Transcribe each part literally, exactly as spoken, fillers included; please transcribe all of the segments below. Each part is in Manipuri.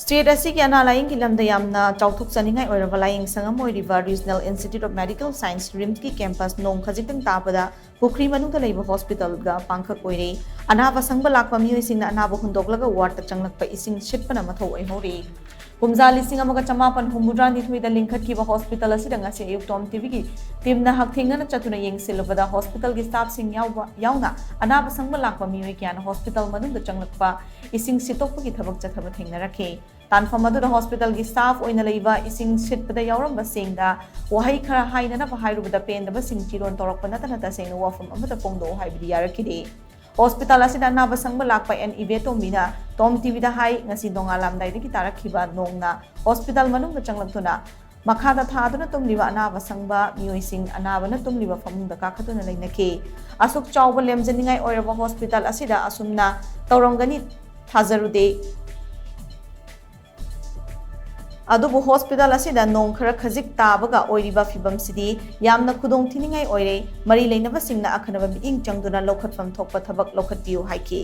ꯁ꯭ꯇꯦꯠ ꯑꯁꯤꯒꯤ ꯑꯅꯥ ꯂꯥꯌꯦꯡꯒꯤ ꯂꯝꯗ ꯌꯥꯝꯅ ꯆꯥꯎꯊꯣꯛꯆꯅꯤꯡꯉꯥꯏ ꯑꯣꯏꯔꯕ ꯂꯥꯌꯦꯡ ꯁꯪ ꯑꯃ ꯑꯣꯏꯔꯤꯕ Regional Institute of Medical Science, ꯔꯤꯝꯁꯀꯤ ꯀꯦꯝꯄꯁ ꯅꯣꯡ ꯈꯖꯤꯛꯇꯪ ꯇꯥꯕꯗ ꯄꯨꯈ꯭ꯔꯤ ꯃꯅꯨꯡꯗ ꯂꯩꯕ ꯍꯣꯁꯄꯤꯇꯥꯜꯒ ꯄꯥꯡꯈꯛ ꯑꯣꯏꯔꯦ꯫ ꯑꯅꯥꯕ ꯁꯪꯕ ꯂꯥꯛꯄ ꯃꯤꯑꯣꯏꯁꯤꯡꯅ ꯑꯅꯥꯕ ꯍꯨꯟꯗꯣꯛꯂꯒ ꯋꯥꯔꯗꯇ ꯆꯪꯂꯛꯄ ꯏꯁꯤꯡ ꯁꯤꯠꯄꯅ ꯃꯊꯧ ꯑꯣꯏꯍꯧꯔꯦ꯫ ꯀꯨꯝꯖꯥ ꯂꯤꯁꯤꯡ ꯑꯃꯒ ꯆꯃꯥꯄꯟ ꯍꯨꯝꯐꯨꯇꯔꯥꯅꯤꯊꯣꯏꯗ ꯂꯤꯡꯈꯠꯈꯤꯕ ꯍꯣꯁꯄꯤꯇꯥꯜ ꯑꯁꯤꯗ ꯉꯁꯤ ꯑꯌꯨꯛ ꯇꯣꯝ ꯇꯤꯚꯤꯒꯤ ꯇꯤꯝꯅ ꯍꯛꯊꯦꯡꯅꯅ ꯆꯠꯇꯨꯅ ꯌꯦꯡꯁꯤꯜꯂꯨꯕꯗ ꯍꯣꯁꯄꯤꯇꯥꯜꯒꯤ ꯁ꯭ꯇꯥꯐꯁꯤꯡ ꯌꯥꯎꯕ ꯌꯥꯎꯅ ꯑꯅꯥꯕ ꯁꯪꯕ ꯂꯥꯛꯄ ꯃꯤꯑꯣꯏ ꯀꯌꯥꯅ ꯍꯣꯁꯄꯤꯇꯥꯜ ꯃꯅꯨꯡꯗ ꯆꯪꯂꯛꯄ ꯏꯁꯤꯡ ꯁꯤꯠꯇꯣꯛꯄꯒꯤ ꯊꯕꯛ ꯆꯠꯊꯕ ꯊꯦꯡꯅꯔꯛꯈꯤ꯫ ꯇꯥꯟꯐꯝ ꯑꯗꯨꯗ ꯍꯣꯁꯄꯤꯇꯥꯜꯒꯤ ꯁ꯭ꯇꯥꯐ ꯑꯣꯏꯅ ꯂꯩꯕ ꯏꯁꯤꯡ ꯁꯤꯠꯄꯗ ꯌꯥꯎꯔꯝꯕꯁꯤꯡꯗ ꯋꯥꯍꯩ ꯈꯔ ꯍꯥꯏꯅꯅꯕ ꯍꯥꯏꯔꯨꯕꯗ ꯄꯦꯟꯗꯕꯁꯤꯡ ꯆꯤꯔꯣꯟ ꯇꯧꯔꯛꯄ ꯅꯠꯇꯅ ꯇꯁꯦꯡꯅ ꯋꯥꯐꯝ ꯑꯃꯠꯇ ꯐꯣꯡꯗꯣꯛꯎ ꯍꯥꯏꯕꯗꯤ ꯌꯥꯔꯛꯈꯤꯗꯦ꯫ ꯍꯣꯁꯄꯤꯇꯥꯜ ꯑꯁꯤꯗ ꯑꯅꯥꯕ ꯁꯪꯕ ꯂꯥꯛꯄ ꯑꯦꯟ ꯏꯕꯦꯇꯣꯝꯕꯤꯅ ꯇꯣꯝ ꯇꯤꯚꯤꯗ ꯍꯥꯏ, ꯉꯁꯤ ꯅꯣꯡꯉꯥꯜꯂꯝꯗꯥꯏꯗꯒꯤ ꯇꯥꯔꯛꯈꯤꯕ ꯅꯣꯡꯅ ꯍꯣꯁꯄꯤꯇꯥꯜ ꯃꯅꯨꯡꯗ ꯆꯪꯂꯛꯇꯨꯅ ꯃꯈꯥꯗ ꯊꯥꯗꯨꯅ ꯇꯨꯝꯂꯤꯕ ꯑꯅꯥꯕ ꯁꯪꯕ ꯃꯤꯑꯣꯏꯁꯤꯡ ꯑꯅꯥꯕꯅ ꯇꯨꯝꯂꯤꯕ ꯐꯃꯨꯡꯗ ꯀꯥꯈꯠꯇꯨꯅ ꯂꯩꯅꯈꯤ꯫ ꯑꯁꯨꯛ ꯆꯥꯎꯕ ꯂꯦꯝꯖꯅꯤꯡꯉꯥꯏ ꯑꯣꯏꯔꯕ ꯍꯣꯁꯄꯤꯇꯥꯜ ꯑꯁꯤꯗ ꯑꯁꯨꯝꯅ ꯇꯧꯔꯝꯒꯅꯤ ꯊꯥꯖꯔꯨꯗꯦ꯫ ꯑꯗꯨꯕꯨ ꯍꯣꯁꯄꯤꯇꯥꯜ ꯑꯁꯤꯗ ꯅꯣꯡ ꯈꯔ ꯈꯖꯤꯛ ꯇꯥꯕꯒ ꯑꯣꯏꯔꯤꯕ ꯐꯤꯕꯝꯁꯤꯗꯤ ꯌꯥꯝꯅ ꯈꯨꯗꯣꯡ ꯊꯤꯅꯤꯡꯉꯥꯏ ꯑꯣꯏꯔꯦ꯫ ꯃꯔꯤ ꯂꯩꯅꯕꯁꯤꯡꯅ ꯑꯈꯟꯅꯕ ꯃꯤꯠꯌꯦꯡ ꯆꯪꯗꯨꯅ ꯂꯧꯈꯠꯐꯝ ꯊꯣꯛꯄ ꯊꯕꯛ ꯂꯧꯈꯠꯄꯤꯌꯨ ꯍꯥꯏꯈꯤ꯫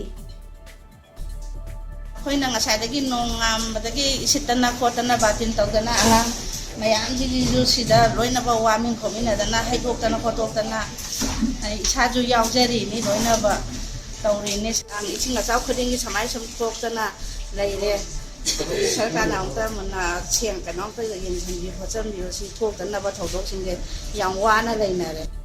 ꯑꯩꯈꯣꯏꯅ ꯉꯁꯥꯏꯗꯒꯤ ꯅꯣꯡ ꯉꯥꯝꯕꯗꯒꯤ ꯏꯁꯤꯠꯇꯅ ꯈꯣꯠꯇꯅ ꯕꯥꯇꯤꯟ ꯇꯧꯗꯅ ꯑꯉꯥꯡ ꯃꯌꯥꯝꯁꯤꯒꯤꯁꯨ ꯁꯤꯗ ꯂꯣꯏꯅꯃꯛ ꯋꯥꯃꯤꯟ ꯈꯣꯠꯃꯤꯟꯅꯗꯅ ꯍꯩꯗꯣꯛꯇꯅ ꯈꯣꯠꯇꯣꯛꯇꯅ ꯑꯩ ꯏꯁꯥꯁꯨ ꯌꯥꯎꯖꯔꯤꯅꯤ, ꯂꯣꯏꯅꯃꯛ ꯇꯧꯔꯤꯅꯤ꯫ ꯏꯁꯤꯡ ꯑꯆꯥꯎ ꯈꯨꯗꯤꯡꯒꯤ ꯁꯨꯃꯥꯏ ꯁꯨꯝ ꯊꯣꯛꯇꯅ ꯂꯩꯔꯦ꯫ ꯁꯔꯀꯥꯔꯅ ꯑꯃꯨꯛꯇ ꯃꯨꯟꯅ ꯁꯦꯡ ꯀꯩꯅꯣ ꯑꯝꯇ ꯌꯦꯡꯁꯤꯟꯕꯤꯌꯨ ꯈꯣꯠꯆꯟꯕꯤꯌꯨ, ꯁꯤ ꯊꯣꯛꯇꯅꯕ ꯊꯧꯗꯣꯛꯁꯤꯡꯁꯦ ꯌꯥꯝ ꯋꯥꯅ ꯂꯩꯅꯔꯦ꯫